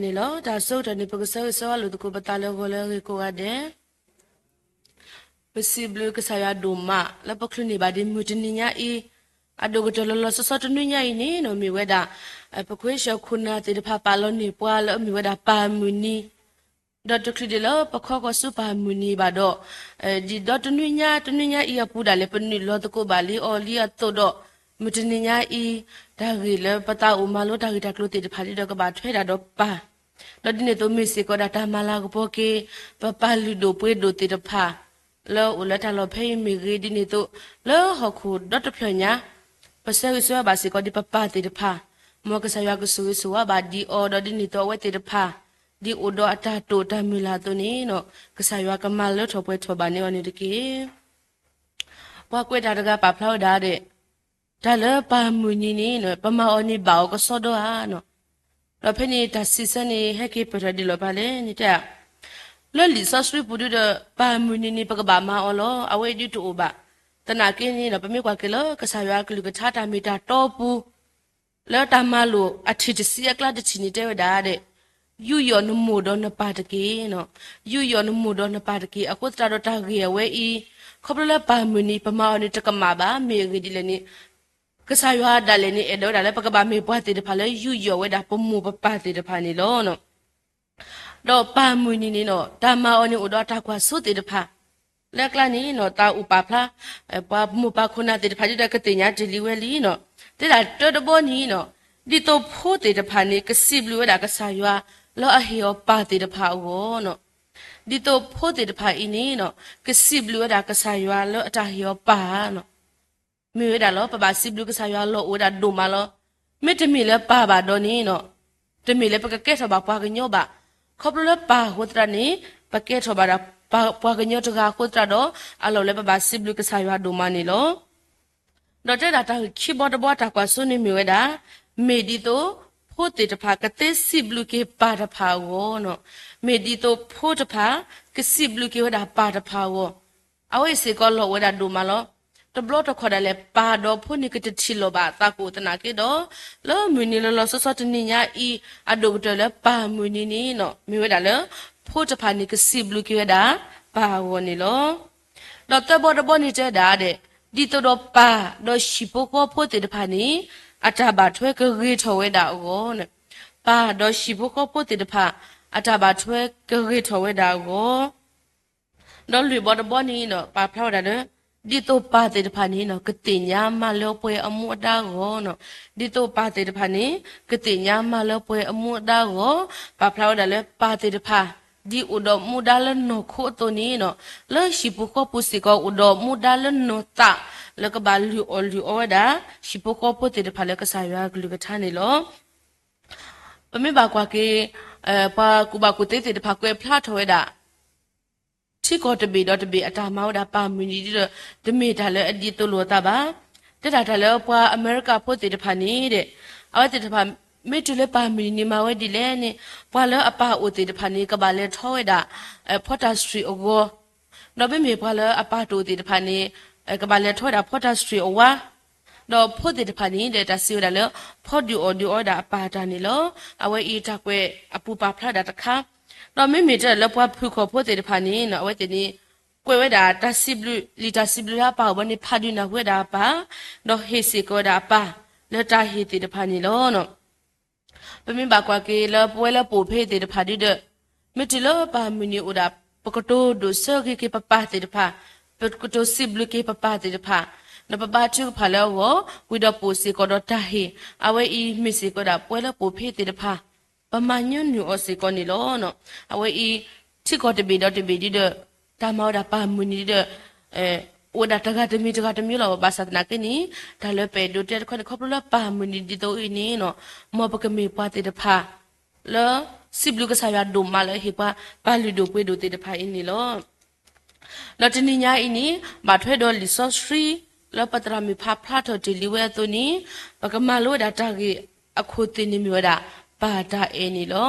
န့ၣ်လီၤ. တၢ်ဆၢကတီၢ်န့ၣ် ပကဆၢဂ့ၤဆၢဝါလိာ်သကိးပသးလၢဂီၤလၢအဂ့ၤကိးဂၤဒဲး, ပစံးဘျုးကစၢ်ယွၤဒိၣ်မး လၢပချုးန့ၢ်ဘၣ်ဒံးမုၢ်တနံၤညါအံၤ, အဒိၣ်ကတၢၢ်လီၤလီၤဆီဆီတနွံညါအံၤန့ၣ် မ့ၢ်ဝဲဒၣ် ပခွ့ၡၢၣ်ခိၣ်နၢ်သ့ၣ်တဖၣ်ပာ်လီၤန့ၢ်ပှၤလၢအမ့ၢ်ဝဲဒၣ်ပၢ်မုၢ်နံၤ ဒီးတချုးဒံးလၢပခီဃီၤဆူပၢ်မုၢ်နံၤဘၣ်ဒီး, ဒ်ဒီတနွံညါတနွံညါအံၤအပူၤဒၣ်လဲာ် ပနုာ်လီၤသကိးဘၣ်လံအီၤလံအသိးဒီး, မုၢ်တနံၤညါအံၤ တၢ်ဂ့ၢ်လၢပသးအိၣ်မၤလိတၢ်ဂ့ၢ်တၢ်ကျိၤသ့ၣ်တဖၣ်ဒ်ဒီးကဘၣ်ထွဲဒၣ်ဒီးပၢ်, ဒီးဒ်န့ၣ်အသိးမ့ၢ်စ့ၢ်ကီးဒၣ်တၢ်မၤလၤကပီၤက့ၤ ပပၢ်လုၢ်ဒိၣ်ပှ့ၤဒိၣ်သ့ၣ်တဖၣ် လၢအိၣ်လၢတၢ်လီၢ်ဖဲအံၤမ့ၢ်ဂ့ၤ, ဒ်န့ၣ်အသိး လၢဟီၣ်ခိၣ်ဒီတဖျၢၣ်ညါ ပဆၢဂ့ၤဆၢဝါဘၣ်စ့ၢ်ကီးဒ်ပပၢ်သ့ၣ်တဖၣ်, မ်ကစၢ်ယွၤကဆိၣ်ဂ့ၤဆိၣ်ဝါဘၣ်ဒံးအီၤ, ဒီးဒ်န့ၣ်အသိးအဝဲသ့ၣ်တဖၣ် ဒ်အိၣ်ဒီးအတၢ်တိာ်တၢ်မုၢ်လၢ်အသိးန့ၣ် ကစၢ်ယွၤကမၤလၢထီၣ်ပှဲၤထီၣ်ဘၣ်န့ၢ်အီၤန့ၣ်တက့ၢ်. ပှၤကွဲးတၢ်တဂၤပာ်ဖျါဝဲဒၣ်ဒီး, တၢ်လၢပၢ်မုၢ်နံၤန့ၣ် ပမၤအီၤန့ၣ်ဘၣ်အီၤကစီဒီဧါ. ဒီးဖဲန့ၣ်တၢ်စံးဆၢန့ၣ် ဟဲက့ၤပၢၢ်ထီၣ်ဒ်လဲၣ်ပှၤလဲၣ်န့ၣ်တဲ, လၢလံာ်စီဆှံပူၤဒုဒီး ပၢ်မုၢ်နံၤန့ၣ် ပကဘၣ်မၤအီၤလီၤ. အဝဲအံၤဒုတအိၣ်ဘၣ်. သနာ်က့န့ၣ် ပမ့ၢ်ကွၢ်က့ၤလၢကစၢ်ယွၤအကလုၢ်ကထါတၢ်မ့ၢ်တၢ်တီပူၤ လၢတၢ်မၤလိာ်အထံၣ်တဆံအကျါတထံၣ်န့ၣ်တဲဝဲဒၣ်ဒီး, ယူးယီၣ်နမိၢ်ဒီးနပၢ်တက့ၢ်. ယူးယီၣ်နမိၢ်ဒီးနပၢ်တက့ၢ်. အဃိသတးဒီးတၢ်ဂ့ၢ်အဝဲအံၤ, ခီဖျိလၢပၢ်မုၢ်နံၤ ပမၤအီၤန့ၣ်တကမၣ်ဘၣ်. မ့ၢ်အဂ့ၢ်ဒ်လဲၣ်န့ၣ် ကစၢ်ယွၤဒၣ်လဲာ်န့ၣ် အဲၣ်ဒိးဝဲဒၣ်လၢပကဘၣ်မ့ၢ်ပှၤသ့ၣ်တဖၣ်လၢယူးယီၣ်ဝဲဒၣ်ပမိၢ်ပပၢ်သ့ၣ်တဖၣ်န့ၣ်လီၤ. ဒီးပၢ်မုၢ်နံၤန့ၣ် တၢ်မၤအီၤန့ၣ်အိၣ်ဒီးတၢ်ကွၢ်စိသ့ၣ်တဖၣ်, လၢအကျါန့ၣ် တၢ်အိၣ်ပာ်ဖျါ ပှၤပမိၢ်ပၢ်ခိၣ်နၢ်သ့ၣ်တဖၣ်ဒ်ဒီးကသ့ၣ်ညါတ့ၢ်လံဝဲလံန့ၣ်, တဲဒၣ်တၢ်တဘီန့ၣ် ဒ်သိးဖိသ့ၣ်တဖၣ်န့ၣ် ကစံးဘျုးဝဲဒၣ်ကစၢ်ယွၤ လၢအဟ့ၣ်အီၤပၢ်သ့ၣ်တဖၣ်အဂီၢ်န့ၣ်, ဒ်သိးဖိသ့ၣ်တဖၣ်အံၤန့ၣ် ကစံးဘျုးဝဲဒၣ်ကစၢ်ယွၤလၢအတၢ်ဟ့ၣ်အီၤပၢ်န့ၣ်, မ့ၢ်ဝဲဒၣ်လီၤ ပဘၣ်စံးဘျုးကစၢ်ယွၤလီၤအိၣ်ဝဲဒၣ်ဒိၣ်မးလီၤ. မ့တမ့ၢ်လၢပၢ်ဘၣ်ဒီးန့ၣ် တမ့ၢ်လၢပကကဲထီၣ်ဘၣ်ပှၤကညီဘၣ်. ခီဖျိလၢပၢ်အဃိသတးန့ၣ် ပကဲထီၣ်ဘၣ်ဒၣ်ပှၤကညီတဂၤအဃိသတးဒီး အလီၢ်လၢပဘၣ်စံးဘျုးကစၢ်ယွၤဒိၣ်မးန့ၣ်လီၤ. ဒီးတဲဒၣ်တၢ်ဂ့ၢ်ခံဘီတဘီတၢ်ကွၢ်စိန့ၣ်မ့ၢ်ဝဲဒၣ်, မ့ၢ်ဒ်သိး ဖိသ့ၣ်တဖၣ်ကသ့စံးဘျုးက့ၤပၢ်တဖၣ်အဂီၢ်န့ၣ်, မ့ၢ်ဒ်သိးဖိတဖၣ် ကစံးဘျုးက့ၤဝဲဒၣ်ပၢ်တဖၣ်အဂီၢ်, အဝဲအံၤစ့ၢ်ကီးလီၤအိၣ်ဝဲဒၣ်ဒိၣ်မးလီၤ. တဘျီတခီၣ်ဒၣ်လဲာ် ပၢ်ဒီးဖိန့ၣ်ကတထံၣ်လိာ်ဘၣ်အသးကအိၣ်သနာ်က့ဒီး, လၢမုၢ်နံၤလီၤလီၤဆီဆီတနံၤညါအံၤ အဒိၣ်ကတၢၢ်လၢပၢ်မုၢ်နံၤန့ၣ် မ့ၢ်ဝဲဒၣ်လၢ ဖိတဖၣ်န့ၣ်ကစံးဘျုးက့ၤဝဲဒၣ် ပၢ်အဂီၢ်န့ၣ်လီၤ. ဒီးသၢဘီတဘီန့ၣ်တဲဝဲဒၣ်ဒီး, ဒ်သိးဒီးပၢ်ဒီးဟံၣ်ဖိဃီဖိသ့ၣ်တဖၣ်န့ၣ် အတၢ်ဘၣ်ထွဲကဂ့ၤထီၣ်ဝဲဒၣ်အဂီၢ်န့ၣ်, ပၢ်ဒီးဟံၣ်ဖိဃီဖိသ့ၣ်တဖၣ် အတၢ်ဘၣ်ထွဲကဂ့ၤထီၣ်ဝဲဒၣ်အဂီၢ် ဒီးလွံၢ်ဘီတဘီန့ၣ် ပာ်ဖျါဝဲဒၣ်လၢ, ဒ်သိးပၢ်သ့ၣ်တဖၣ်န့ၣ် ကသ့ၣ်ညါမၤလၢပှဲၤအမူအဒါအဂီၢ်န့ၣ်, ဒ်သိးပၢ်သ့ၣ်တဖၣ်န့ၣ် ကသ့ၣ်ညါမၤလၢပှဲၤအမူအဒါအဂီၢ်, ပာ်ဖျါဝဲဒၣ်လၢပၢ်သ့ၣ်တဖၣ် ဒ်အိၣ်ဒီးမူဒါလၢနီၢ်ခိအသိးန့ၣ်, လၢဟံၣ်ပူၤဃီပူၤစ့ၢ်ကီးအိၣ်ဒီးမူဒါလၢနီၢ်သး လၢကဘၣ်လုၢ်အီၣ်လုၢ်အီဝဲဒၣ် ဟံၣ်ပူၤဃီပူၤသ့ၣ်တဖၣ်လၢကစၢ်ယွၤအကလုၢ်ကထါန့ၣ်လီၤ. ပမ့ၢ်ဘၣ်ကွၢ်က့ၤ ပှၤကူၣ်ဘၣ်ကူၣ်သ့သ့ၣ်တဖၣ်ကွဲးဖျါထီၣ်ဝဲဒၣ် ထံကီၢ်တဘ့ၣ်ဒီးတဘ့ၣ်အတၢ်မၤဝဲဒၣ်ပၢ်မုၢ်နံၤဒီး တမ့ၢ်တၢ်လၢအဒ်သိးလိာ်အသးဘၣ်. တဲဒၣ်တၢ်လၢပှၤအမဲရကၤဖိသ့ၣ်တဖၣ်န့ၣ်ဒီး, အဝဲသ့ၣ်တဖၣ် မ့ၢ်တုၤလၢပၢ်မုၢ်နံၤန့ၣ်မၤဝဲဒ်လဲၣ်န့ၣ် ပှၤလၢအပၢ်အိၣ်သ့ၣ်တဖၣ်န့ၣ် ကဘၣ်လဲၤထီၣ်ဝဲဒၣ် ဖီတၢ်ဆှံအဂီၤ, ဒီးမ့မ့ၢ်ပှၤလၢအပၢ်တအိၣ်သ့ၣ်တဖၣ်န့ၣ် ကဘၣ်လဲၤထီၣ်ဝဲဒၣ်ဖီတၢ်ဆှံအဝါ ဒီးဖိသ့ၣ်တဖၣ်န့ၣ်ဒီး တၢ်စံးဝဲဒၣ်လၢ ဖီဒုးအီၣ်ဒုးအီဝဲဒၣ်အပၢ်တၢ်န့ၣ်လီၤ. အဝဲအံၤတၢ်ကွဲးအပူၤပာ်ဖျါဒၣ်တခါ, ဒီးမ့မ့ၢ်တဲဒၣ်လၢပှၤဖုၣ်ခီၣ်ဖိသ့ၣ်တဖၣ်န့ၣ် အဝဲသ့ၣ်န့ၣ် ကွဲးဝဲဒၣ်တၢ်စံးဘျုး လံာ်တၢ်စံးဘျုးလၢအပၢ်အဂီၢ်န့ၣ် ဖးဒုးနၢ်ဟူဝဲဒၣ်အပၢ်, ဒီးဟ့ၣ်စ့ၢ်ကီးဝဲဒၣ်အပၢ် လၢတၢ်ဟ့ၣ်သ့ၣ်တဖၣ်န့ၣ်လီၤ. ပမ့ၢ်ဘၣ်ကွၢ်က့ၤလၢပဝဲလၢပအိၣ်ဖဲအံၤသ့ၣ်တဖၣ်ဒုဒီး, မ့ၢ်တုၤလၢပၢ်မုၢ်နံၤအိၣ်ဒၣ် ပကတိၤဒိၣ်ဆၢဂ့ၤက့ၤပပၢ်သ့ၣ်တဖၣ်, ပကတိၤစံးဘျုးက့ၤပပၢ်သ့ၣ်တဖၣ်, ဒီးပဘါထုကဖၣ်လၢအဂီၢ် ဝံၤဒီးပအိၣ်စ့ၢ်ကီးဒီးတၢ်ဟ့ၣ်, အဝဲအံၤမ့ၢ်စ့ၢ်ကီးဒၣ်ပဝဲလၢပအိၣ်ဖဲအံၤသ့ၣ်တဖၣ် ပမၤညီနုၢ်အီၤစ့ၢ်ကီးန့ၣ်လီၤ. အဝဲအံၤ ထံကီၢ်တဘ့ၣ်ဒီးတဘ့ၣ်ဒုဒီး တၢ်မၤဝဲဒၣ်ပၢ်မုၢ်နံၤဒုဒီး အိၣ်ဝဲဒၣ်တဂၤတမံၤတဂၤတမံၤလီၤ. ဘၣ်ဆၣ်သနာ်က့န့ၣ် တၢ်လၢပအဲၣ်ဒိးတဲတခီန့ၣ် ခီဖျိလၢပၢ်မုၢ်နံၤဒ်သိးအံၤန့ၣ် မ်ပကမ့ၢ်ပှၤသ့ၣ်တဖၣ် လၢစံးဘျုးကစၢ်ယွၤဒိၣ်မးလၢအဟ့ၣ်ပှၤ ပၢ်လုၢ်ဒိၣ်ပှ့ၤဒိၣ်သ့ၣ်တဖၣ်အံၤန့ၣ်လီၤ. ဒီးတနံၤညါအံၤန့ၣ် ဘၣ်ထွဲဒီးလံာ်စီဆှံ လၢပသရၣ်မုၣ်ဖးဖျါထီၣ်တ့ၢ်လံဝဲအသိးန့ၣ် ပကမၤလိဝဲဒၣ်တၢ်ဂ့ၢ်အခိၣ်သ့ၣ်န့ၣ်မ့ၢ်ဝဲဒၣ် ပၢ်တၢ်အဲၣ်န့ၣ်လီၤ.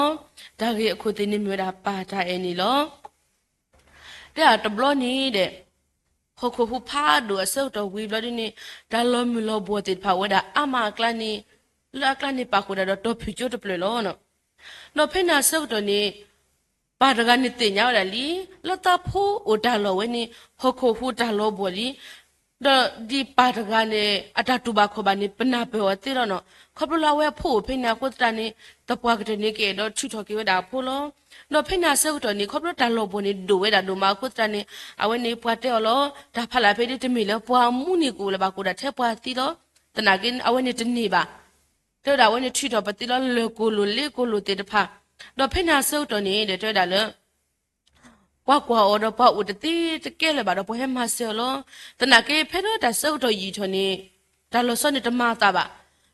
တၢ်ဂ့ၢ်အခိၣ်သ့ၣ်န့ၣ်မ့ၢ်ဝဲဒၣ်ပၢ်တၢ်အဲၣ်န့ၣ်လီၤ. တဲဒၣ်တဘျီန့ၣ်ဒီး ဟီၣ်ခိၣ်ဟူးဖးဒိၣ်အဆၢကတီၢ်ဝံၤဘျီဒ်န့ၣ် တၢ်လီၤမုၢ်လီၤဘှီၣ်သ့ၣ်တဖၣ်ဝဲဒၣ်အါမးအကျါန့ၣ် လၢအကျါန့ၣ်ပာ်ဃုာ်ဒၣ်ဒီးတီၢ်ဖုၣ်ကၠိတဖျၢၣ်လီၤ. ဒီးဖဲန့ၣ်အဆၢကတီၢ်န့ၣ် ပၢ်တဂၤန့ၣ်သ့ၣ်ညါဝဲဒၣ်လံ, လၢသးဖိအိၣ်တၢ်လီၢ်ဝဲန့ၣ် ဟီၣ်ခိၣ်ဟူးတၢ်လီၤဘှီၣ်လံ. ဒီးဒ်ပၢ်တဂၤန့ၣ် အတၢ်တူၢ်ဘၣ်ခီၣ်ဘၣ်န့ၣ် ပနၢ်ပၢၢ်အီၤသ့လီၤနီၤ. ခီဖျိလၢအဝဲအဖိအိၣ်ဖဲန့ၣ်အဃိသတးန့ၣ် သပှၢ်ကတၢၢ်န့ၣ်ကအဲၣ်ဒိးထုးထီၣ်က့ၤဝဲဒၣ်အဖိလီၤ. ဒီးဖဲန့ၣ်အဆၢကတီၢ်န့ၣ် ခီဖျိတၢ်လီၤဘှီၣ်န့ၣ်ဒိၣ်ဝဲဒၣ်ဒိၣ်မးအဃိသတးန့ၣ် အဝဲန့ၣ်ပှၤတဲအီၤလီၤ, တၢ်ဖးလၢ်ဖဲဒ်တမ့ၢ်လၢပှၤမူန့ၣ်ကအိၣ်လၢၤဘၣ် ကအိၣ်ဒၣ်ထဲပှၤသံလီၤ. သနာ်က့အဝဲန့ၣ်တန့ၢ်ဘၣ်. တဲဝဲဒၣ်အဝဲန့ၣ်ထုးထီၣ်ပသံလၢ လၢၢ်ကိၢ်လိာ်လ့ကိၢ်လိာ်သ့ၣ်တဖၣ်. ဒီးဖဲန့ၣ်အဆၢကတီၢ်န့ၣ်ဒီးတဲဝဲဒၣ်လၢ ပှၤကွၢ်အီၤဒီးပှၤအိၣ်တသ့တကဲလၢၤဘၣ်ဒီးပှၤဟဲမၤစၢၤအီၤလီၤ. သနာ်က့ဖဲလၢတၢ်ဆၢကတီၢ်ယံာ်ထီၣ်န့ၣ် တၢ်လီၤဆီန့ၣ်တမၤအသးဘၣ်.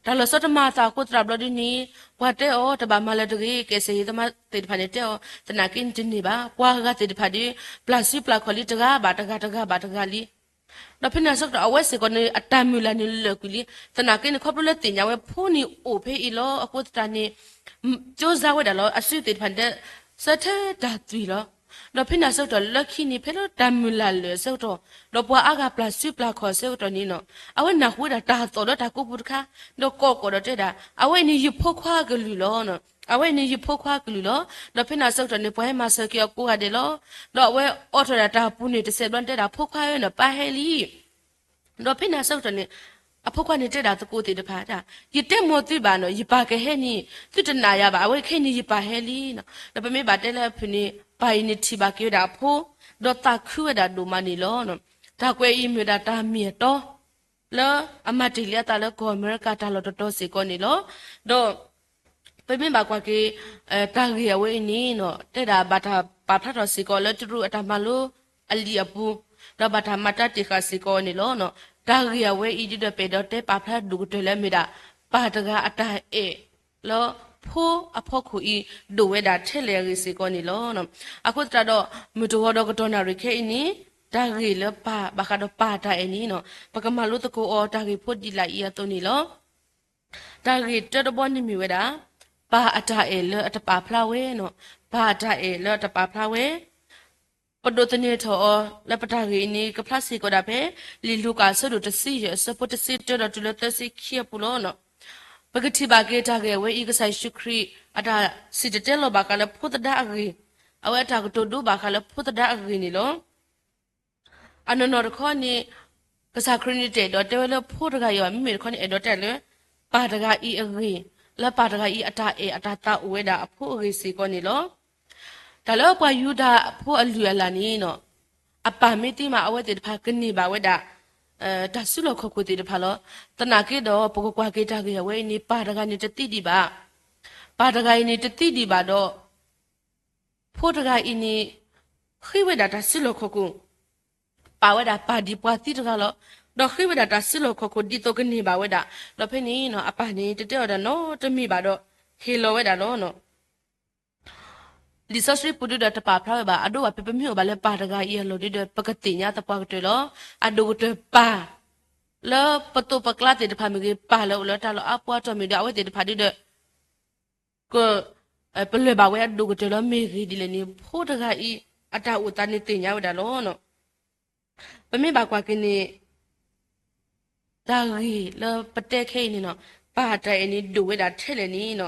တၢ်လီၤဆီတမၤအသးအဃိသတးဘျီဒ်န့ၣ် ပှၤတဲအီၤတဘၣ်မၤလၢၤတဂ့ၤ, ကဲစဲးယံၤသ့ၣ်တဖၣ်န့ၣ်တဲအီၤ, သနာ်က့န့ၣ်တန့ၢ်ဘၣ်. ပှၤဂၤသ့ၣ်တဖၣ်ဒီး ပျၢ်စုပျၢ်ခီၣ်လံတဂၤဘၣ်တဂၤ တဂၤဘၣ်တဂၤလံ. ဒီးဖဲန့ၣ်အဆၢကတီၢ် အဝဲစ့ၢ်ကီးန့ၣ် အတၢ်မုၢ်လၢ်န့ၣ်လၢာ်ကွံာ်လံ. သနာ်က့န့ၣ် ခီဖျိလၢသ့ၣ်ညါဝဲဖိန့ၣ်အိၣ်ဖဲအံၤလီၤအဃိသတးန့ၣ် ကၠိစါဝဲဒၣ်လီၤ. အစုသ့ၣ်တဖၣ်န့ၣ် ဆၢထၢၣ်တၢ်သွံၣ်လီၤ. ဒီးဖဲန့ၣ်အဆၢကတီၢ်လၢခံန့ၣ် ဖဲလၢတၢ်မုၢ်လၢ်လၢာ်အဆၢကတီၢ် ဒီးပှၤအါဂၤပျၢ်စုပျၢ်ခီၣ်အဆၢကတီၢ်န့ၣ်နီၤ အဝဲနၢ်ဟူဝဲဒၣ်တၢ်သီၣ်လၢတၢ်ကိးပူၤတခါ, ဒီးကိးကိးဒီးတဲဒၣ် အဝဲအံၤန့ၣ်ယဖိခွါအကလုၢ်လီၤ. အဝဲအံၤန့ၣ်ယဖိခွါအကလုၢ်လီၤ. ဒီးဖဲန့ၣ်အဆၢကတီၢ်န့ၣ် ပှၤဟဲမၤစၢၤက့ၤအီၤကိးဂၤဒဲးလီၤ. ဒီးအဝဲအိးထီၣ်ဒၣ်တၢ်ပူၤန့ၣ် တစဲးဘျီန့ၣ်တဲဒၣ် ဖိခွါဧၢနီၤ ပၢ်ဟဲလံ. ဒီးဖဲန့ၣ်အဆၢကတီၢ်န့ၣ် အဖိခွါန့ၣ်တဲဒၣ်သကိးသ့ၣ်တဖၣ်ဒၣ် ယတဲမိၢ်သုဘၣ်နီၤ ယပၢ်ကဟဲန့ၣ် သုတနာ်ယၤဘၣ် အဝဲခဲအံၤန့ၣ် ယပၢ်ဟဲလံနီၤ. ဒီးပမ့ၢ်ဘၣ်တဲလၢအဖုၣ်န့ၣ် ပၢ်အံၤန့ၣ်ထံၣ်ဘၣ်က့ၤဝဲဒၣ်အဖိ ဒီးသးခုဝဲဒၣ်ဒိၣ်မးန့ၣ်လီၤ. တၢ်ကွဲးအံၤမ့ၢ်ဝဲဒၣ်တၢ်မ့ၢ်အတီ လၢအမၤတ့ၢ်လံအသးလၢကီၢ်အမဲရကၤတၢ်လီၢ်တတီၤစ့ၢ်ကီးန့ၣ်လီၤ. ဒီး ပမ့ၢ်ဘၣ်ကွၢ်က့ၤ တၢ်ဂ့ၢ်အဝဲအံၤန့ၣ်နီၤ တဲဒၣ်ဘၣ်တၢ်ပာ်ဖျါထီၣ်စ့ၢ်ကီးလၢတရူးအတၢ်မၤလိအလံာ်အပူၤ, ဒီးဘၣ်တၢ်မၤတၢ်တ့ၢ်ဃာ်စ့ၢ်ကီးန့ၣ်လီၤ. တၢ်ဂ့ၢ်အဝဲအံၤဒ်ဒီးပအဲၣ်ဒိးတဲပာ်ဖျါဒိၣ်ကတၢၢ်လၢအမ့ၢ်ဒၣ် ပၢ်တဂၤအတၢ်အဲၣ်လၢဖိအဖီခိၣ်အံၤ ဒိၣ်ဝဲဒၣ်ထဲလဲၣ်အဂ့ၢ်စ့ၢ်ကီးန့ၣ်လီၤ. အဃိသတးဒီး မုၢ်တဂီၤဒီးကတီၢ်နၣ်ရံၣ်ခဲအံၤန့ၣ် တၢ်ဂ့ၢ်လၢပၢ် ဘၣ်ဃးဒီးပၢ်တၢ်အဲၣ်န့ၣ်နီၤ ပကမၤလိသကိးအီၤတၢ်ဂ့ၢ်ဖိဒ်လာ်အံၤအသိးန့ၣ်လီၤ. တၢ်ဂ့ၢ်တၢတဘီန့ၣ်မ့ၢ်ဝဲဒၣ် ပၢ်အတၢ်အဲၣ်လၢအတပာ်ဖျါဝဲနီၤ, ပၢ်အတၢ်အဲၣ်လၢအတပာ်ဖျါဝဲ. ပဒိးသန့ၤထီၣ်အီၤလၢပတၢ်ဂ့ၢ်အံၤန့ၣ် ကဖျါစ့ၢ်ကီးဒၣ်ဖဲ လံာ်လူၤကၣ်အဆၢဒိၣ်တဆံယဲၢ် အဆၢဖိတဆံတၢဒီးတုၤလၢသၢဆံခံအပူၤလီၤ. ပကထံၣ်ဘၣ်က့ၤတၢ်ဂ့ၢ်အဝဲအံၤ ကစၢ်ယ့ၣ်ၡူးခရံာ် အတၢ်စံၣ်တဲၤတဲလီၤဘၣ်ဃးလၢဖိသဒါအဂ့ၢ်, အဝဲအတၢ်ကတိၤဒိဘၣ်ဃးလၢဖိသဒါအဂ့ၢ်န့ၣ်လီၤ. အနီၢ်နီၢ်တခီန့ၣ် ကစၢ်ခရံာ်န့ၣ်တအဲၣ်ဒိးတဲဝဲလၢဖိတဂၤအံၤဘၣ်, မ့မ့ၢ်တခီန့ၣ် အဲၣ်ဒိးတဲလၢ ပၢ်တဂၤအံၤအဂ့ၢ်, လၢပၢ်တဂၤအံၤအတၢ်အဲၣ်အတၢ်သးအိၣ်ဝဲဒၣ်အဖိအဂ့ၢ်စ့ၢ်ကီးန့ၣ်လီၤ. တၢ်လၢပှၤယူဒၤဖိအလုၢ်အလၢ်န့ၣ်နီၤ အပၢ်မ့ၢ်သံမး အဝဲသ့ၣ်တဖၣ်ကန့ၢ်ဘၣ်ဝဲဒၣ် တၢ်စုလီၢ်ခီၣ်ခိၣ်သ့ၣ်တဖၣ်လီၤ. သနာ်က့ဒီး ပကကွၢ်က့ၤတၢ်ဂ့ၢ်အဝဲအံၤန့ၣ် ပၢ်တဂၤန့ၣ်တသံဒံးဘၣ်. ပၢ်တဂၤအံၤန့ၣ်တသံဒံးဘၣ်ဒီး ဖိတဂၤအံၤန့ၣ် ဃ့ဝဲဒၣ်တၢ်စုလီၢ်ခီၣ်ခိၣ်, ပာ်ဝဲဒၣ်ပၢ်ဒ်ပှၤသံတဂၤလီၤ. ဒီးဃ့ဝဲဒၣ်တၢ်စုလီၢ်ခီၣ်ခိၣ်ဒ်သိးကန့ၢ်ဘၣ်ဝဲဒၣ်. ဒီးဖဲန့ၣ်နီၤ အပၢ်န့ၣ် တတဲအီၤဒၣ်နီတမံၤဘၣ်ဒီး ဟ့ၣ်လီၤဝဲဒၣ်လီၤ. လံာ်စီဆှံပူၤဒုဒီးတပာ်ဖျါဝဲဘၣ်, အဒိဘၣ်ဖဲပမ့ၢ်အိၣ်ဘၣ်လၢပၢ်တဂၤအံၤအလီၢ်ဒုဒီး ပကသ့ၣ်ညါသပှၢ်ကတၢၢ်လီၤ. အဒိၣ်ကတၢၢ်ပၢ် လၢပသိးပကျါသ့ၣ်တဖၣ်မ့ၢ်ဂ့ၤ, ပၢ်လၢအိၣ်လၢတၢ်လီၢ်အါပှၤတီၢ်မ့ၢ်ဒီး အဝဲသ့ၣ်တဖၣ်ဒုဒီး က ပလၢၢ်ဘၣ်ဝဲအဒိၣ်ကတၢၢ်လီၤ. မ့ၢ်ဂ့ၢ်ဒ်လဲၣ်န့ၣ် ဖိတဂၤအံၤ အတၢ်အိၣ်သးန့ၣ်သ့ၣ်ညါဝဲဒၣ်လီၤ. ပမ့ၢ်ဘၣ်ကွၢ်က့ၤန့ၣ် တၢ်ဂ့ၢ်လၢပတဲခဲအံၤန့ၣ်နီၤ, ပၢ်တၢ်အဲၣ်န့ၣ်ဒိၣ်ဝဲဒၣ်ထဲလဲၣ်န့ၣ်နီၤ,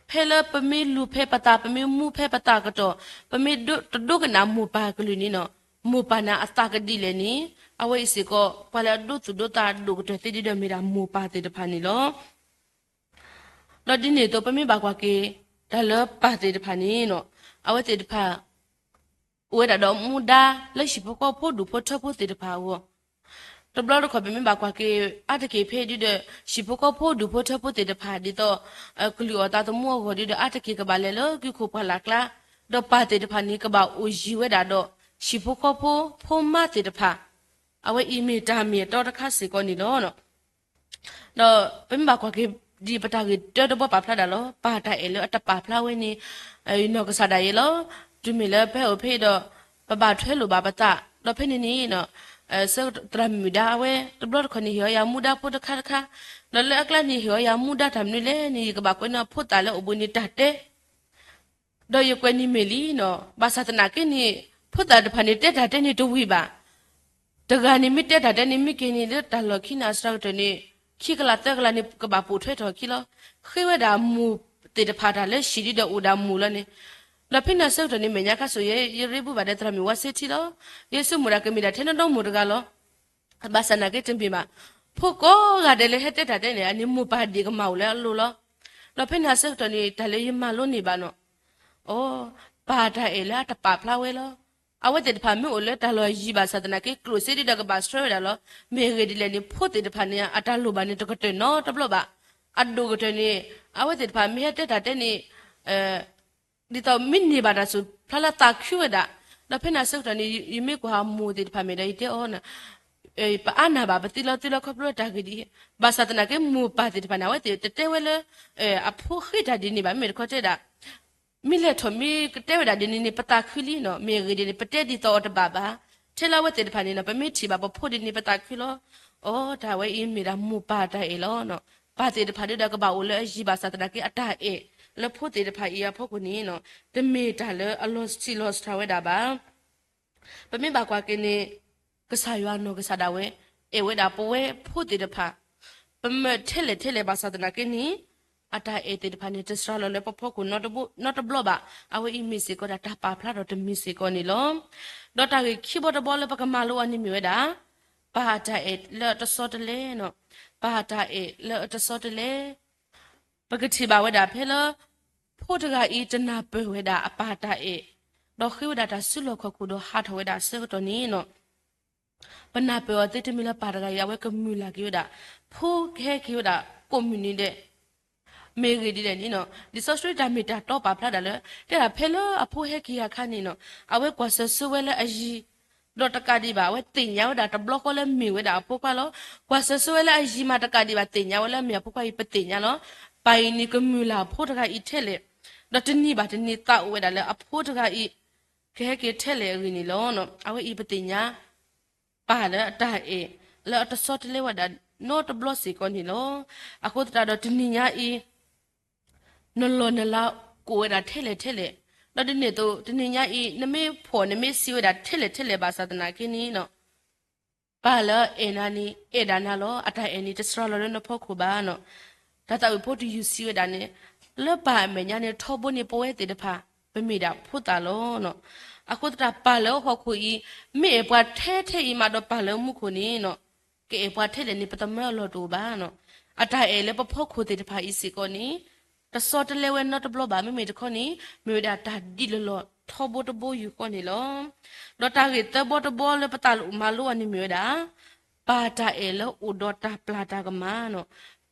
ဖဲလၢပမ့ၢ်လူၤဖဲပသး ပမ့ၢ်မူဖဲပသးအကတီၢ်, ပမ့ၢ်တဒိကနၣ်မိၢ်ပၢ်အကလုၢ်န့ၣ်နီၤ, မိၢ်ပၢ်န့ၣ်အသးကဒ်လဲၣ်န့ၣ်, အဝဲအံၤစ့ၢ်ကီး ပှၤလၢအဒိသူၣ်ဒိသးဒိၣ်ကတၢၢ်သ့ဒ်ဒီးမ့ၢ်ဒၣ်မိၢ်ပၢ်သ့ၣ်တဖၣ်န့ၣ်လီၤ. ဒီးဒ်န့ၣ်အသိး ပမ့ၢ်ဘၣ်ကွၢ်က့ၤ တၢ်လၢပၢ်သ့ၣ်တဖၣ်န့ၣ်နီၤ, အဝဲသ့ၣ်တဖၣ် အိၣ်ဝဲဒၣ်ဒီးမူဒါလၢဟံၣ်ဖိဃီဖိဒူၣ်ဖိထၢဖိသ့ၣ်တဖၣ်အဂီၢ်, တဘျီတခီၣ်ပမ့ၢ်ဘၣ်ကွၢ်က့ၤ အါတက့ၢ်ဖဲဒ်ဒီး ဟံၣ်ဖိဃီဖိဒူၣ်ဖိထၢဖိသ့ၣ်တဖၣ် ဒ်သိး ကလုၢ်အီၣ်သးသမူအဂီၢ်ဒ်ဒီး အါတက့ၢ်ကဘၣ်လဲၤလၢကုၢ်ခိၣ်ပှၢ်လၢ်ကျါ, ဒီးပၢ်သ့ၣ်တဖၣ်န့ၣ် ကဘၣ်အိၣ်ယံၤဝဲဒၣ်ဒီး ဟံၣ်ဖိဃီဖိ ဖိမါသ့ၣ်တဖၣ်, အဝဲအံၤမ့ၢ်တၢ်မ့ၢ်အတီတခါစ့ၢ်ကီးန့ၣ်လီၤ. ဒီးပမ့ၢ်ဘၣ်ကွၢ်က့ၤ ဒ်ပတၢ်ဂ့ၢ်တၢတဘီပာ်ဖျါဒၣ်လီၤ, ပၢ်တၢ်အဲၣ်လၢအတပာ်ဖျါဝဲန့ၣ် နီၢ်ကစၢ်ဒၣ်ယဲလီၤ. တုၤမ့ၢ်လၢပဟဲအိၣ်ဖဲအံၤဒီး ပဘၣ်ထွဲလိာ်ဘၣ်ပသး, ဒီးဖဲန့ၣ်န့ၣ် သရၣ်မုၣ်ဒါအဝဲ တဘျီတခီၣ်န့ၣ် ဟ့ၣ်အီၤယၤမူဒါဖိတခါတခါ, ဒီးလၢအကျါန့ၣ် ဟ့ၣ်အီၤယၤမူဒါတၢ်မနုၤလဲၣ်န့ၣ် ယကဘၣ်ကွဲးန့ၢ်ဖိသၣ်လၢအိၣ်ဘှံးန့ၣ်တၢ်တဲ ဒီးယကွဲးန့ၢ်မ့ၢ်လံနီၤ, ဘၣ်ဆၣ်သနာ်က့န့ၣ် ဖိသၣ်တဖၣ်န့ၣ် တဲတၢ်တဲန့ၣ်တဝံၤဘၣ်. တဂၤန့ၣ်မ့ၢ်တဲတၢ်တဲန့ၣ် မ့ၢ်က့ၤန့ၣ်လၢတၢ်လီၢ်ခံန့ၣ် အစှၤကတၢၢ်န့ၣ် ခံကလးသၢကလးန့ၣ် ကဘၣ်ပိာ်ထွဲထီၣ်ခံလီၤ. ဃ့ဝဲဒၣ်မိၢ် သ့ၣ်တဖၣ်တၢ်လၢဟံၣ်ဒ်ဒီးအိၣ်ဒၣ်မူလီၤန့ၣ်, ဒီးဖဲန့ၣ်အဆၢကတီၢ်န့ၣ် မဲာ်ညါခါဆူၣ်ယဲ ယရ့ဘူးဘၣ်ဒီးသရၣ်မုၣ်ဝါစ့ထံလီၤ. ယဲဆိကမိၣ်ဒၣ်ကမ့ၢ်ဒၣ်ထဲနီၢ်နီၢ်မိၢ်တဂၤလီၤ. ဘၣ်ဆၣ်သနာ်က့တမ့ၢ်ဘၣ်, ဖိကိးဂၤဒဲးလၢဟဲတဲတၢ်တဲန့ၣ် အန့ၣ်မိၢ်ပၢ်ဒ့ၣ်ကမၢ်အိၣ်လၢအလိၤလီၤ. ဒီးဖဲန့ၣ်အဆၢကတီၢ်န့ၣ် တၢ်လၢယမၤလိန့ၢ်ဘၣ်နီၤ, အိ, ပၢ်တၢ်အဲၣ်လၢအတပာ်ဖျါဝဲလီၤ. အဝဲသ့ၣ်တဖၣ်မ့ၢ်အိၣ်လၢတၢ်လီၢ်ယံၤဘၣ်ဆၣ်သနာ်က့ ကျိၣ်စ့ဒ်ဒီးကဘၣ်ဆှၢဝဲဒၣ်လီၤ. မ့ၢ်အဂ့ၢ်ဒ်လဲၣ်န့ၣ် ဖိသ့ၣ်တဖၣ်န့ၣ် အတၢ်လိၣ်ဘၣ်န့ၣ် တကတၢၢ်နီတဘျီဘၣ်. အဒိၣ်ကတၢၢ်န့ၣ် အဝဲသ့ၣ်တဖၣ်မ့ၢ်ဟဲတဲတၢ်တဲန့ၣ် ဒ်သိးမ့ၢ်န့ၢ်ဘၣ်တၢ်စူၢ်ဖျါလၢသးခုဝဲဒၣ်, ဒီးဖဲန့ၣ်အဆၢကတီၢ်န့ၣ် ယမ့ၢ်ကွၢ်မိၢ်သ့ၣ်တဖၣ်မ့ၢ်ဒီးယတဲအီၤ, ပအါနၢ်ဘၣ် ပသံလီၤသံလီၤခီဖျိလၢတၢ်ဂ့ၢ်ဒ်အံၤ, ဘၣ်ဆၣ်သနာ်က့မိၢ်ပၢ်သ့ၣ်တဖၣ်န့ၣ် အဝဲသ့ၣ်တတဲဝဲလၢ အဖိဃ့တၢ်ဒ်န့ၣ်ဘၣ်, မ့မ့ၢ်တခီတဲဒၣ် မ့ၢ်လဲၤထီၣ်မ့ၢ်ကတဲဝဲဒၣ်ဒ်န့ၣ်န့ၣ် ပသးခုလံနီၤ, မ့ၢ်အဂ့ၢ်ဒ်န့ၣ် ပတဲဒ်သိးအီၤတဘၣ်ဘၣ်. ထဲလၢအဝဲသ့ၣ်တဖၣ်န့ၣ်နီၤ ပမ့ၢ်ထံၣ်ဘၣ်ပဖိဒ်န့ၣ် ပသးခုလီၤ. အိ တၢ်ဝဲအံၤမ့ၢ်ဒၣ်မိၢ်ပၢ်တၢ်အဲၣ်လီၤ. ပၢ်သ့ၣ်တဖၣ်ဒ်ဒီးကဘၣ်အိၣ်လၢအယံၤဘၣ်ဆၣ်သနာ်က့ အတၢ်အဲၣ်လၢဖိသ့ၣ်တဖၣ်အံၤအဖီခိၣ်န့ၣ်နီၤ တမ့ၢ်တၢ်လၢအလီၤဆံးလီၤစှၤဝဲဒၣ်ဘၣ်. ပမ့ၢ်ဘၣ်ကွၢ်က့ၤန့ၣ် ကစၢ်ယွၤနီၢ်ကစၢ်ဒၣ်ဝဲ အဲၣ်ဝဲဒၣ်ပဝဲဖိသ့ၣ်တဖၣ် ပမၢထဲလဲၣ်ထဲလဲၣ်ဘၣ်ဆၣ်သနာ်က့န့ၣ် အတၢ်အဲၣ်သ့ၣ်တဖၣ်န့ၣ် တစှၤလီၤလၢပဖီခိၣ်နီတဘျီဘၣ်. အဝဲအံၤမ့ၢ်စ့ၢ်ကီးဒၣ်တၢ်ပာ်ဖျါထီၣ်တမံၤစ့ၢ်ကီးန့ၣ်လီၤ. ဒီးတၢ်ဂ့ၢ်ခံဘီတဘီလၢပကမၤလိအီၤန့ၣ်မ့ၢ်ဝဲဒၣ် ပၢ်တၢ်အဲၣ်လၢအတဆီတလဲနီၤ, ပၢ်တၢ်အဲၣ်လၢအတဆီတလဲ ပကထံၣ်ဘၣ်ဝဲဒၣ်ဖဲလၢ ဖိတဂၤအံၤတနၢ်ပၢၢ်ဝဲဒၣ်အပၢ်တၢ်အဲၣ်, ဒီးဃ့ဝဲဒၣ်တၢ်စုလီၢ်ခီၣ်ခိၣ်ဒီးဟးထီၣ်ဝဲဒၣ်အဆၢကတီၢ်န့ၣ်နီၤ ပနၢ်ပၢၢ်အီၤသ့တမံၤလၢပၢ်တဂၤအံၤ အဝဲကမုာ်လၤက့ၤဝဲဒၣ် ဖိကဟဲက့ၤဝဲဒၣ်ကိးမုၢ်နံၤဒဲး မ့ၢ်အဂ့ၢ်ဒ်လဲၣ်န့ၣ်နီၤ လံာ်စီဆှံတၢ်မ့ၢ်တၢ်တီပာ်ဖျါဒၣ်လၢ တဲဒၣ်ဖဲလၢအဖိဟဲက့ၤအခါန့ၣ်နီၤ အဝဲကွၢ်စၢၤဆိဝဲလၢအယံၤ ဒီးတကးဒံးဘၣ် အဝဲသ့ၣ်ညါဝဲဒၣ်တဘျီဃီလၢမ့ၢ်ဝဲဒၣ်အဖိခွါလီၤ. ကွၢ်စၢၤဆိဝဲလၢအယံၤမးတကးဒံးဘၣ် သ့ၣ်ညါဝဲလၢမ့ၢ်အဖိခွါအံၤ ပသ့ၣ်ညါလီၤ. ပၢ်အံၤန့ၣ်ကမုာ်လၤအဖိတဂၤအံၤထဲလဲၣ်, ဒီးတနံၤဘၣ်တနံၤသးအိၣ်ဝဲဒၣ်လၢအဖိတဂၤအံၤ ကဟဲက့ၤထဲလဲၣ်အဂ့ၢ်န့ၣ်လီၤ. အဝဲအံၤပသ့ၣ်ညါ ပၢ်လၢအတၢ်အဲၣ် လၢအတဆီတလဲဝဲဒၣ်နီတဘျီစ့ၢ်ကီးန့ၣ်လီၤ. အဃိသတးဒီးတနံၤညါအံၤ နလီၢ်နလၤကအိၣ်ဝဲဒၣ်ထဲလဲၣ်ထဲလဲၣ်, ဒီးဒ်န့ၣ်အသိး တနံၤညါအံၤ နမ့ၢ်ဖှီၣ်နမ့ၢ်စံးဝဲဒၣ်ထဲလဲၣ်ထဲလဲၣ်ဘၣ်ဆၣ်သနာ်က့န့ၣ်နီၤ ပၢ်လၢအအဲၣ်နၤန့ၣ် အဲၣ်ဒၣ်နၤလီၤ. အတၢ်အဲၣ်န့ၣ် တစှၤလီၤလၢနဖီခိၣ်ဘၣ်နီၤ. တၢ်သးဝံၣ်ဖိတယုၢ်စံးဝဲဒၣ်န့ၣ် လၢပၢ်အမဲာ်ညါန့ၣ် ထီဘိန့ၣ်ပဝဲသ့ၣ်တဖၣ် ပမ့ၢ်ဒၣ်ဖိသၣ်လီၤ. အဃိသတးပၢ်လၢဟီၣ်ခိၣ်အံၤ မ့ၢ်အဲၣ်ပှၤထဲထဲအံၤမးဒီးပၢ်လၢမူခိၣ်န့ၣ်နီၤ ကအဲၣ်ပှၤထဲလဲၣ်န့ၣ် ပသမၢအလီၢ်တအိၣ်ဘၣ်နီၤ. အတၢ်အဲၣ်လၢပဖီခိၣ်သ့ၣ်တဖၣ်အံၤစ့ၢ်ကီးန့ၣ် တဆီတလဲဝဲနီတဘျီဘၣ် မ့မ့ၢ်တခီန့ၣ် မ့ၢ်ဝဲဒၣ်တၢ်ဒ်လီၤလီၤထီဘိတဘိယူၢ်ဃီန့ၣ်လီၤ. ဒီးတၢ်ဂ့ၢ်သၢဘီတဘီလၢပသးမၤလိအီၤန့ၣ်မ့ၢ်ဝဲဒၣ် ပၢ်တၢ်အဲၣ်လၢအိၣ်ဒီးတၢ်ပျၢ်တၢ်ကမၣ်နီၤ.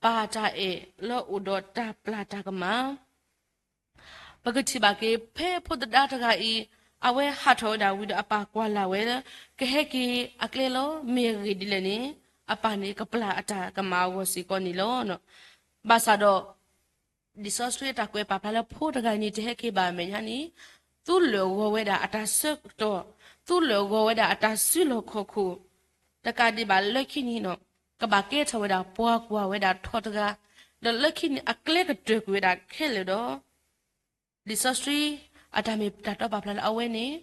ပၢ်တၢ်အဲၣ်လၢအိၣ်ဒီးတၢ်ပျၢ်တၢ်ကမၣ် ပကထံၣ်ဘၣ်က့ၤ ဖဲဖိသဒါတဂၤအံၤ အဝဲဟးထီၣ်ဝဲဒၣ်ဝံၤဒီးအပၢ်ကွၢ်လၢ်ဝဲလၢ ကဟဲက့ၤအကျဲလီၤ. မ့ၢ်အဂ့ၢ်ဒ်လဲၣ်န့ၣ် အပၢ်န့ၣ်ကပျၢ်အတၢ်ကမၣ်အဂီၢ်စ့ၢ်ကီးန့ၣ်လီၤ. ဘၣ်ဆၣ်ဒီး လံာ်စီဆှံအတၢ်ကွဲးပာ်ဖျါလၢဖိတဂၤအံၤန့ၣ် တဟဲက့ၤဘၣ်အမဲာ်ညါန့ၣ် သူလၢာ်ဂီၤဝဲဒၣ်အတၢ်ဆၢကတီၢ်, သူလၢာ်ဂီၤဝဲဒၣ်အတၢ်စုလီၢ်ခီၣ်ခိၣ်, တကးဒံးဘၣ်လၢခံန့ၣ်နီၤ ကဘၣ်ကဲထီၣ်ဝဲဒၣ်ပှၤကွၢ်ဝဲဒၣ်ထီတဂၤ, ဒီးလၢခံန့ၣ်အကျဲကတၢၢ်ကွံာ်ဝဲဒၣ်ခဲလၢာ်ဒီး လံာ်စီဆှံအတၢ်မ့ၢ်တၢ်တီပာ်ဖျါလၢအဝဲန့ၣ်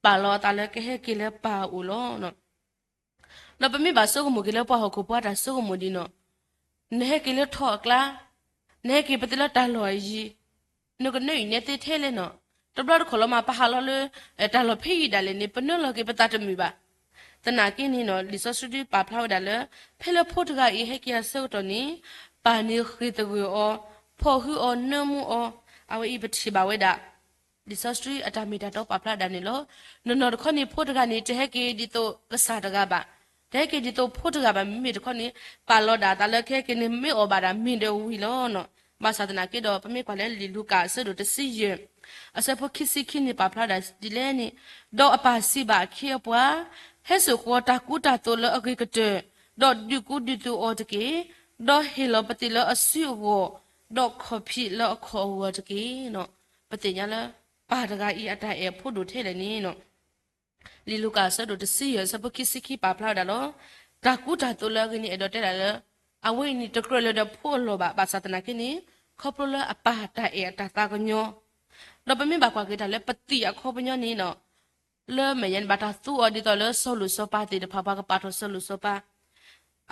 ပာ်လီၤအသးလၢကဟဲက့ၤလၢပၢ်အအိၣ်လီၤ. ဒီးပမ့ၢ်ဘၣ်ဆိကမိၣ်က့ၤလၢပှၤဟီၣ်ခိၣ်ဖိအတၢ်ဆိကမိၣ်ဒ်နီၤ, နဟဲက့ၤလၢထီအကျါ, နဟဲက့ၤပသ့လၢတၢ်လီၢ်အယံၤ, နကနၢအံၤနဲသ့ထဲလဲၣ်နီၤ, တဘျီတခီၣ်လီၤမး ပဟးလီၤလၢ တၢ်လီၢ်ဖဲအံၤဒၣ်လဲာ်န့ၣ် ပနၢလီၤက့ၤပသးတမုာ်ဘၣ်. သနာ်က့န့ၣ်နီၤ လံာ်စီဆှံဒုးပာ်ဖျါဝဲဒၣ်လၢ ဖဲလၢဖိတဂၤအံၤဟဲက့ၤအဆၢကတီၢ်န့ၣ် ပၢ်န့ၣ်ဃ့ၢ်သဂၢၢ်အီၤ, ဖီၣ်ဟုအီၤ နၢမူအီၤ, အဝဲအံၤပထံၣ်ဘၣ်ဝဲဒၣ် လံာ်စီဆှံအတၢ်မ့ၢ်တၢ်တီပာ်ဖျါဒၣ်န့ၣ်လီၤ. နီၢ်နီၢ်တခီန့ၣ် ဖိတဂၤန့ၣ် တဟဲက့ၤဒ်သိးကစၢ်တဂၤဘၣ်, တဟဲက့ၤဒ်သိးဖိတဂၤဘၣ် မ့မ့ၢ်တခီန့ၣ် ပာ်လီၤဒၣ်အသးလၢကဟဲက့ၤန့ၣ် မ့ၢ်အီၣ်ဘၣ်ဒၣ်မ့ၤဒီးဝံၤလီၤ. ဘၣ်ဆၣ်သနာ်က့ဒီး ပမ့ၢ်ကွၢ်လၢလံာ်လူၤကၣ်အဆၢဒိၣ်တဆံယဲၢ် အဆၢဖိခံဆံခံန့ၣ် ပာ်ဖျါဒၣ်ဒ်လဲၣ်န့ၣ်, ဒီးအပၢ်စံးဘၣ်အခ့အပှၤ, ဟဲစိာ်ဃီၤတၢ်ကူတၢ်သိးလၢအဂ့ၤကတၢၢ်, ဒီးဒုးကူဒုးသိးအီၤတက့ၢ်. ဒီးဟ့ၣ်လီၤပသံးလၢအစုအဂီၢ်, ဒီးခီၣ်ဖံးလၢအခီၣ်အဂီၢ်တက့ၢ်. ပသ့ၣ်ညါလၢ ပၢ်တဂၤအံၤအတၢ်အဲၣ်အဖိဒိၣ်ထဲလဲၣ်န့ၣ် လံာ်လူၤကၣ်အဆၢဒိၣ်တဆံယဲၢ် အဆၢဖိခံဆံခံပာ်ဖျါဝဲဒၣ်လီၤ. တၢ်ကူတၢ်သိးလၢအဂ့ၤန့ၣ် အဲၣ်ဒိးတဲဒၣ်လၢ အဝဲအံၤန့ၣ် တကြၢးလၢၤဒီးဖိအလီၢ်ဘၣ်, ဘၣ်ဆၣ်သနာ်က့န့ၣ် ခီဖျိလၢအပၢ်တၢ်အဲၣ်အတၢ်သးကညီၤ, ဒီးပမ့ၢ်ဘၣ်ကွၢ်က့ၤတၢ်လၢပသံၣ်အခီပညီန့ၣ်နီၤ, လၢမဲာ်ညါန့ၣ် ဘၣ်တၢ်သူအီၤဒ်သိးလၢစီၤလိၣ်စီၤပၤသ့ၣ်တဖၣ် ပှၤကပာ်ထီၣ်စီၤလိၣ်စီၤပၤ,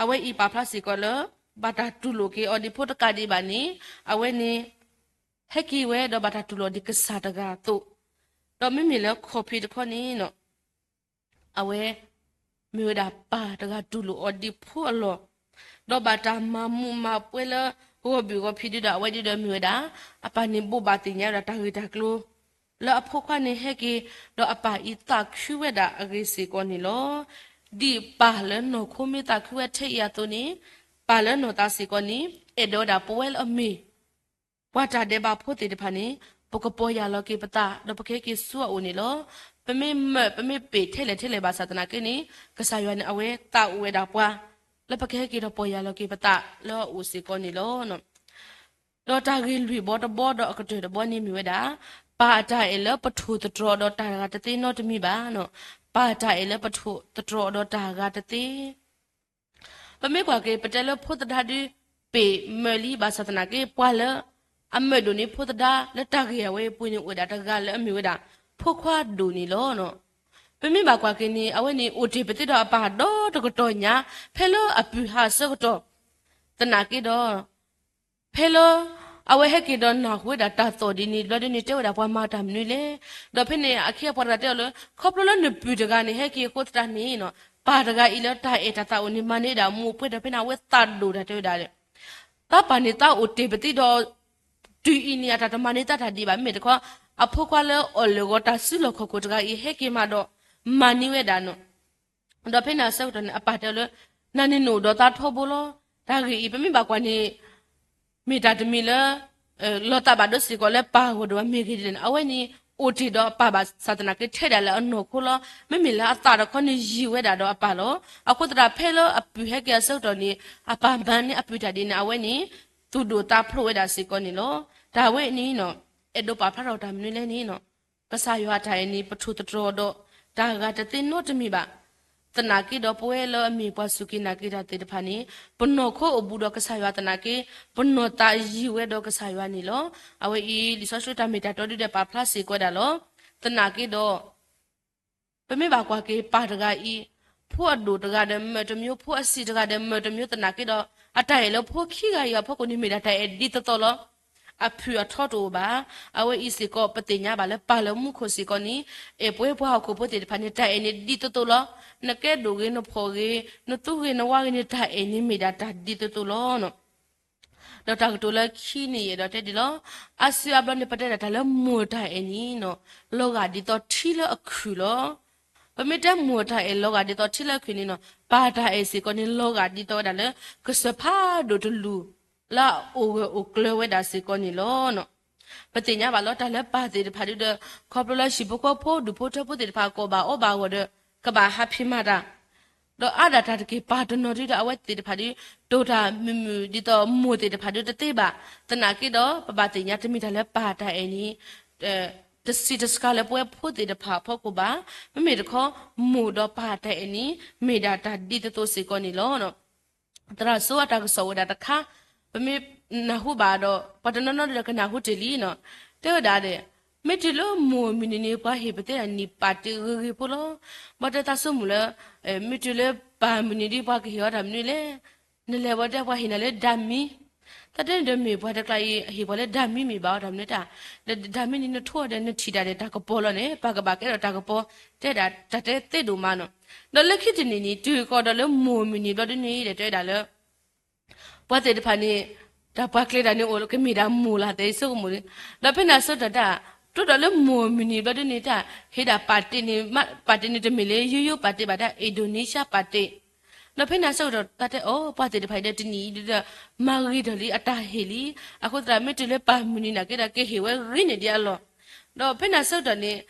အဝဲအံၤပာ်ဖျါစ့ၢ်ကီးလၢ ဘၣ်တၢ်တူၢ်လိာ်က့ၤအီၤဒ်ဖိတကးဒံးဘၣ်န့ၣ် အဝဲန့ၣ် ဟဲက့ၤဝဲဒီးဘၣ်တၢ်တူၢ်လိာ်ဒ်ကစၢ်တဂၤအသိး, ဒီးမ့မ့ၢ်လၢခီၣ်ဖံးတခီန့ၣ် အဝဲ မ့ၢ်ဝဲဒၣ်ပၢ်တဂၤတူၢ်လိာ်အီၤဒ်ဖိအလီၢ်, ဒီးဘၣ်တၢ်မၤမူးမၤပွဲလၢဂီၢ်ဘုၣ်ဂီၢ်ဖံးဒ်ဒီး အဝဲဒ်ဒီးမ့ၢ်ဝဲဒၣ် အပၢ်န့ၣ်ဘိးဘၣ်သ့ၣ်ညါဝဲဒၣ်တၢ်ဂ့ၢ်တၢ်ကျိၤ လၢအဖိခွါန့ၣ်ဟဲက့ၤ, ဒီးအပၢ်အံၤသးခုဝဲဒၣ်အဂ့ၢ်စ့ၢ်ကီးန့ၣ်လီၤ. ဒ်ပၢ်လၢနီၢ်ခိမ့ၢ်သးခုဝဲထဲအံၤအသိးန့ၣ်, ပၢ်လၢနီၢ်သးစ့ၢ်ကီးန့ၣ် အဲၣ်ဒိးဝဲဒၣ်ပဝဲလၢအမ့ၢ် ပှၤတၢ်ဒဲးဘးဖိသ့ၣ်တဖၣ်န့ၣ် ပကပီၢ်ယၢ်လီၤက့ၤပသး ဒီးပကဟဲက့ၤဆူအအိၣ်န့ၣ်လီၤ. ပမ့ၢ်မၢး ပမ့ၢ်ပ့ၢ်ထဲလဲၣ်ထဲလဲၣ်ဘၣ်ဆၣ်သနာ်က့န့ၣ် ကစၢ်ယွၤန့ၣ် အဝဲသးအိၣ်ဝဲဒၣ်ပှၤ လၢပကဟဲက့ၤဒီးပီၢ်ယၢ်လီၤက့ၤပသးလၢအအိၣ်စ့ၢ်ကီးန့ၣ်လီၤ. ဒီးတၢ်ဂ့ၢ်လွံၢ်ဘီတဘီဒီးအကတၢၢ်တဘီန့ၣ်မ့ၢ်ဝဲဒၣ် ပၢ်အတၢ်အဲၣ်လၢပထိၣ်သတြီၤဒီးတၢ်ဂၤတသ့နီတမံၤဘၣ်. ပၢ်တၢ်အဲၣ်လၢပထိၣ်သတြီၤဒီးတၢ်ဂၤတသ့ ပမ့ၢ်ကွၢ်က့ၤ ပတဲလၢဖိသဒါဒုး ပ့ၢ်မၢးလံဘၣ်ဆၣ်သနာ်က့ ပှၤလၢအမၢးဒိၣ်န့ၢ်ဖိသဒါလၢတၢ်ဂ့ၢ်အဝဲအပူၤန့ၣ် အိၣ်ဝဲဒၣ်တဂၤလၢအမ့ၢ်ဝဲဒၣ် ဖိခွါဒိၣ်န့ၣ်လီၤ. ပမ့ၢ်ဘၣ်ကွၢ်က့ၤန့ၣ် အဝဲန့ၣ်အိၣ်တ့ၢ်ပသ့ဒီးအပၢ်ဒီတကတီၢ်ညါ ဖဲလၢအပုၢ်ဟးအဆၢကတီၢ် သနာ်က့ဒီး ဖဲလၢ အဝဲဟဲက့ၤဒီးနၢ်ဟူဝဲဒၣ်တၢ်သီၣ်ဒ်န့ၣ်ဘျီဒ်န့ၣ် တဲဝဲဒၣ်ပှၤမၤတၢ်မနုၤလဲၣ်. ဒီးဖဲန့ၣ်အခ့အပှၤတဂၤတဲအီၤလၢ ခီဖျိလၢနပုၢ်တဂၤန့ၣ် ဟဲက့ၤအဃိသတးန့ၣ် ပၢ်တဂၤအံၤလၢတၢ်အဲၣ်တၢ်သးအိၣ်န့ၣ် မၤန့ၢ်ဒၣ်မူးအပှဲၤဒီး ဖဲန့ၣ်အဝဲသးဒိၣ်တၢ်တဲဝဲဒၣ် သးပၢ်န့ၣ်သးအိၣ်တ့ၢ်ပသ့ဒီး တုၤအံၤန့ၣ် အတၢ်တမၤန့ၢ်သးတၢ်ဒံးဘၣ် မ့မ့ၢ်တခီ အဖိခွါလၢအီၣ်လၢာ်ဂီၤတၢ်စုလီၢ်ခီၣ်ခိၣ်တဂၤအံၤ ဟဲက့ၤမးဒီး မၤန့ၢ်ဝဲဒၣ်န့ၣ် ဒီးဖဲန့ၣ်အဆၢကတီၢ်န့ၣ် အပၢ်တဲအီၤလၢ နၤန့ၣ်နအိၣ်ဒီး သးထီဘိလီၤ. တၢ်ဂ့ၢ်အံၤ ပမ့ၢ်ဘၣ်ကွၢ်န့ၣ် မ့ၢ်တၢ်တမံၤလၢ လီၤသးဘၣ်ဒိစ့ၢ်ကီးလၢပၢ်ဂီၢ်ဒိၣ်ဘၣ် မ့ၢ်ဂ့ၤဒ်လဲၣ်န့ၣ် အဝဲန့ၣ် အိၣ်တ့ၢ်ဒီးအပၢ်ဘၣ်ဆၣ်သနာ်က့ ထဲဒၣ်လၢအနီၢ်ခိလီၤ. မ့မ့ၢ်လၢအသးတခီန့ၣ် ယံၤဝဲဒၣ်ဒီးအပၢ်လီၤ. အဃိသတး ဖဲလၢအပုၢ်ဟဲက့ၤအဆၢကတီၢ်န့ၣ် အပၢ်မၤန့ၢ်အပုၢ်တၢ်ဒ်န့ၣ် အဝဲန့ၣ် သူၣ်ဒိၣ်သးဖျိးဝဲဒၣ်စ့ၢ်ကီးန့ၣ်လီၤ. တၢ်ဝဲန့ၣ် အဲၣ်ဒိးပာ်ဖျါထီၣ်တၢ်မနုၤလဲၣ်န့ၣ် ကစၢ်ယွၤအတၢ်အဲၣ်န့ၣ် ပထိၣ်သတြီၤဒီးတၢ်ဂၤတသ့နီတမံၤဘၣ်. သနာ်က့ဒီး ပဝဲလၢအမ့ၢ်ပှၤစူၢ်က့ၤနာ်က့ၤတၢ်သ့ၣ်တဖၣ်န့ၣ် ပနီၢ်ခိအိၣ်ဘူးဒီးကစၢ်ယွၤသနာ်က့ ပနီၢ်သးယံၤဝဲဒီးကစၢ်ယွၤန့ၣ်လီၤ. အဝဲအံၤ လံာ်စီဆှံတၢ်မ့ၢ်တၢ်တီဒုးဒီးပာ်ဖျါစ့ၢ်ကီးဝဲဒၣ်လီၤ. သနာ်က့ဒီး ပမ့ၢ်ဘၣ်ကွၢ်က့ၤပၢ်တဂၤအံၤ ဖိအဒိၣ်တဂၤဒီးမၢးတမျိုး ဖိအဆံးတဂၤဒီးမၢးတမျိုးသနာ်က့ဒီး အတၢ်အဲၣ်လၢဖိခံဂၤအံၤအဖီခိၣ်န့ၣ် မ့ၢ်ဒၣ်တၢ်အဲၣ်ဒ်သိးသိးလီၤ. အဖုၣ်အထီတအိၣ်ဘၣ်. အဝဲအံၤစ့ၢ်ကီး ပသ့ၣ်ညါဘၣ်လၢပၢ်လၢမူခိၣ်စ့ၢ်ကီးန့ၣ် အဲၣ်ပဝဲပှၤဟီၣ်ခိၣ်ဖိသ့ၣ်တဖၣ်န့ၣ် တၢ်အဲၣ်န့ၣ်ဒ်သိးသိးလီၤ. နကဲဒိၣ်ဂ့ၤ နဖှီၣ်ဂ့ၤ နသူဂ့ၤ နဝါဂ့ၤန့ၣ် တၢ်အဲၣ်န့ၣ်မ့ၢ်ဒၣ်တၢ်ဒ်သိးသိးလီၤ. ဒီးတၢ်ကတိၤလၢခံန့ၣ် ယအဲၣ်ဒိးတဲဒ်လီၤ. အါစုအါဘျီန့ၣ် ပတဲဒၣ်တၢ်လၢမိၢ်တၢ်အဲၣ်န့ၣ် လီၤဂာ်ဒ်သိးထံလၢအခုၣ်လီၤ. ပမ့ၢ်တဲမိၢ်တၢ်အဲၣ်လီၤဂာ်ဒ်သိးထံလၢအခုၣ်န့ၣ် ပၢ်တၢ်အဲၣ်စ့ၢ်ကီးန့ၣ် လီၤဂာ်ဒ်သိးဝဲဒၣ်လၢ ကစၢၢ်ဖးဒိၣ်တလူၢ် လၢအအိၣ်ဂၢၢ်အိၣ်ကျၢၤဝဲဒၣ်စ့ၢ်ကီးန့ၣ်လီၤ. ပသ့ၣ်ညါဘၣ်လီၤ တၢ်လၢပၢ်သ့ၣ်တဖၣ်ဒုဒီး ခီဖျိလၢဟံၣ်ဖိဃီဖိ ဒူၣ်ဖိထၢဖိသ့ၣ်တဖၣ် ကိးဘၣ်အီဘၣ်အဂီၢ်ဒီး ကဘၣ်ဟးဖံးမၤတၢ် ဒီးအါဒၣ်တၢ်တက့ၢ် ပၢ်တနီၤဒုဒီး အဝဲသ့ၣ်တဖၣ်ဒု တိၢ်တၢ်မုာ်မုာ်ဒ်သိးမိၢ်သ့ၣ်တဖၣ်ဒုတသ့ဘၣ်. သနာ်က့ဒီး ပဘၣ်သ့ၣ်ညါတမ့ၢ်တၢ်လၢပၢ်တၢ်အဲၣ်န့ၣ် တဆံးတစှၤလၢပဝဲဖိသ့ၣ်တဖၣ်အဖီခိၣ်ဘၣ်. မ့မ့ၢ်တခီ မိၢ်ဒီးပၢ်တၢ်အဲၣ်န့ၣ် မ့ၢ်ဒၣ်တၢ်ဒ်သိးသိးစ့ၢ်ကီးန့ၣ်လီၤ. သရၣ်စိအတၢ်ကစီၣ်အိၣ်ဝဲဒၣ်တခါ ပမ့ၢ်နၢ်ဟူဘၣ်ဒီး ပှၤတနီၤနီၤဒီးကနၢ်ဟူတ့ၢ်လံနီၤ. တဲဝဲဒၣ်ဒီး မ့ၢ်တုၤလၢမိၢ်မုၢ်နံၤန့ၣ် ပှၤဟ့ၣ်ပသ့ဒၣ်နံၣ်ပာ်တ့ၢ်ဂ့ၤဂ့ၤဖိလီၤ. ဘၣ်တဲသးဆိကမိၣ်လၢ မ့ၢ်တုၤလၢပၢ်မုၢ်နံၤဒ်ပှၤကဟ့ၣ်အီၤတၢ်မနုၤလဲၣ်. နလဲၤဝဲတဲပှၤဟ့ၣ်နၤလၢဒၢမံၤ တၢ်တဲန့ၣ်ဒီးမ့ၢ်ပှၤတကျါအံၤ ဟ့ၣ်ပှၤလၢဒၢမံၤမ့ၢ်ဘၣ်အီၤတၢ်မနုၤတၢ်, ဒီးဒၢမံၤန့ၣ် နထိဒီးနထံၣ်တၢ်ဒီးတၢ်ကပီၤလီၤန့ၣ် ပှၤကဘၣ်ကဲထီၣ်တၢ်ကပီၤ တဲဒၣ်တၢ်တဲသ့ဒိၣ်မးနီၤ. ဒီးလၢခံတနံၤန့ၣ် တုၤဃီၤဒီးလၢမိၢ်မုၢ်နံၤဘျီဒ်န့ၣ်ဒီး တဲဝဲဒၣ်လၢ ပှၤသ့ၣ်တဖၣ်န့ၣ် တၢ်ပှၤကျဲၤတၢ်န့ၣ်အိၣ်လၢကမ့ၢ်ဒၣ်မိၢ်လၢ်သဲ ဆိကမိၣ်န့ၣ်, ဒီးဖဲန့ၣ်အဆၢကတီၢ်တၢ် တိၢ်ဒီးလၢမိၢ်မုၢ်နံၤဘျီဒ်န့ၣ်တၢ် ဟ့ၣ်ဒၣ်ပာ်တ့ၢ်န့ၣ် ပာ်တ့ၢ်န့ၣ်တမ့ၢ်လၢယိယိပာ်တ့ၢ်ဘၣ်ဒၣ် Indonesia ပာ်တ့ၢ်, ဒီးဖဲန့ၣ်အဆၢကတီၢ်တၢ်တဲအီၤ ပှၤသ့ၣ်တဖၣ်အံၤဒီးတနံၣ်အံၤဒီး မၤဂ့ၤထီၣ်လံအတၢ်ဟ့ၣ်လံ, အဃိသတးမ့ၢ်တုၤလၢပၢ်မုၢ်နံၤနာ်က့ဒီးကဟ့ၣ်ဝဲဂ့ၤန့ၢ်ဒံးအလီၢ်, ဒီးဖဲန့ၣ်အဆၢကတီၢ်န့ၣ်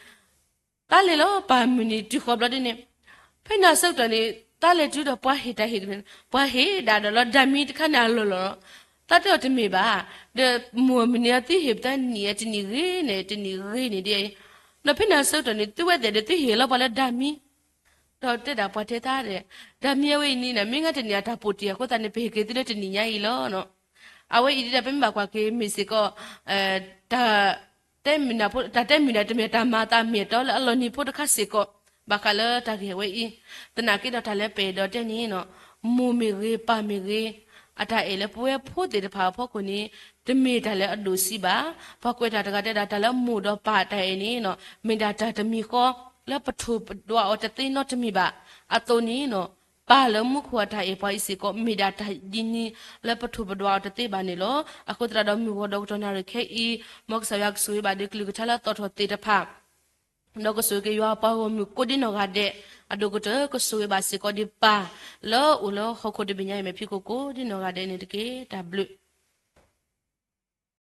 တၢ်လဲၤလီၤပၢ်မုၢ်နံၤတုၤဃီၤဘျီဒ်န့ၣ်, ဖဲန့ၣ်အဆၢကတီၢ်န့ၣ် တၢ်လဲၤတုၤဒီးပှၤဟ့ၣ်တၢ်ဟ့ၣ်ကန့ၣ် ပှၤဟ့ၣ်ဒၣ်ဒီးလီၤဒၢမံၤတခါန့ၣ်အလီၢ်လီၤ, တၢ်တဲအီၤတမ့ၢ်ဘၣ်, ဒီးမိၢ်မုၢ်နံၤအသ့ဟ့ၣ်ပသးနံၣ်အတနံၣ်ဂ့ၤန့ၢ်တနံၣ်ဂ့ၤန့ၢ်ဒံး, ဒီးဖဲန့ၣ်အဆၢကတီၢ်န့ၣ် သုဝဲသ့ၣ်ဒီးသုဟ့ၣ်လီၤပှၤလၢဒၢမံၤ, ဒီးတဲဒၣ်ပှၤတဲတၢ်ဒီး ဒၢမံၤအဝဲအံၤန့ၣ် မ့ၢ်ဂ့ၤတနံၣ်အတၢ်ပိာ်တံၢ်အဃိသတးန့ၣ် ပဟ့ၣ်က့ၤသုလၢတနံၣ်ညါအံၤလီၤ. အဝဲအံၤဒ်ဒီး ပမ့ၢ်ဘၣ်ကွၢ်က့ၤမ့ၢ်စ့ၢ်ကီး တၢ် တၢ်တဲမုာ်နံၤ တၢ်တဲမုာ်နံၤတမ့ၢ်တၢ်မၤအသးမ့ၢ်အတီလၢအလီၢ်နံၤဖိတခါစ့ၢ်ကီး, ဘၣ်ဃးလၢတၢ်ဂ့ၢ်ဝဲအံၤ, သနာ်က့ဒီးတၢ်လၢပအဲၣ်ဒိးတဲန့ၣ် မိၢ်မ့ၢ်ဂ့ၤ ပၢ်မ့ၢ်ဂ့ၤ, အတၢ်အဲၣ်လၢပဝဲဖိသ့ၣ်တဖၣ်အဖီခိၣ်န့ၣ် တမ့ၢ်တၢ်လၢအဒိၣ်ဆံးဘၣ်. ပှၤကွဲးတၢ်တဂၤတဲဒၣ် တၢ်လၢမိၢ်ဒီးပၢ်တၢ်အဲၣ်န့ၣ် မ့ၢ်ဒၣ်တၢ်တမံၤဃီ လၢပထိၣ်ပဒွးအီၤတသ့နီတမံၤဘၣ်. အသိးန့ၣ် ပၢ်လၢမူခိၣ်အတၢ်အဲၣ်ပှၤအံၤစ့ၢ်ကီး မ့ၢ်ဒၣ်တၢ်ဒ်န့ၣ်လၢပထိၣ်ပဒွးအီၤတသ့ဘၣ်န့ၣ်လီၤ. အဃိသတးဒီးမုၢ်ဂီၤဒီးကတီၢ်နၣ်ရံၣ်ခဲအံၤ မ်ကစၢ်ယွၤကဆိၣ်ဂ့ၤဘၣ်ဒုးကလုၢ်ကထါလၢသီၣ်ထီၣ်သ့ၣ်တဖၣ် ဒီးကဆိၣ်ဂ့ၤက့ၤယွၤအပှၤဂီၢ်မုၢ်ကိးဒ်နီၢ်ဂၤဒဲး, အဒိၣ်ကတၢၢ်ကဆိၣ်ဂ့ၤဘၣ်စ့ၢ်ကီးဒံးပၢ် လၢအိၣ်လၢဟီၣ်ခိၣ်တဘ့ၣ်ညါအံၤမဲာ်ဖံးခိၣ်ကိးဒ်နီၢ်ဂၤဒဲးန့ၣ်တက့ၢ်. တၢ်ဘျုး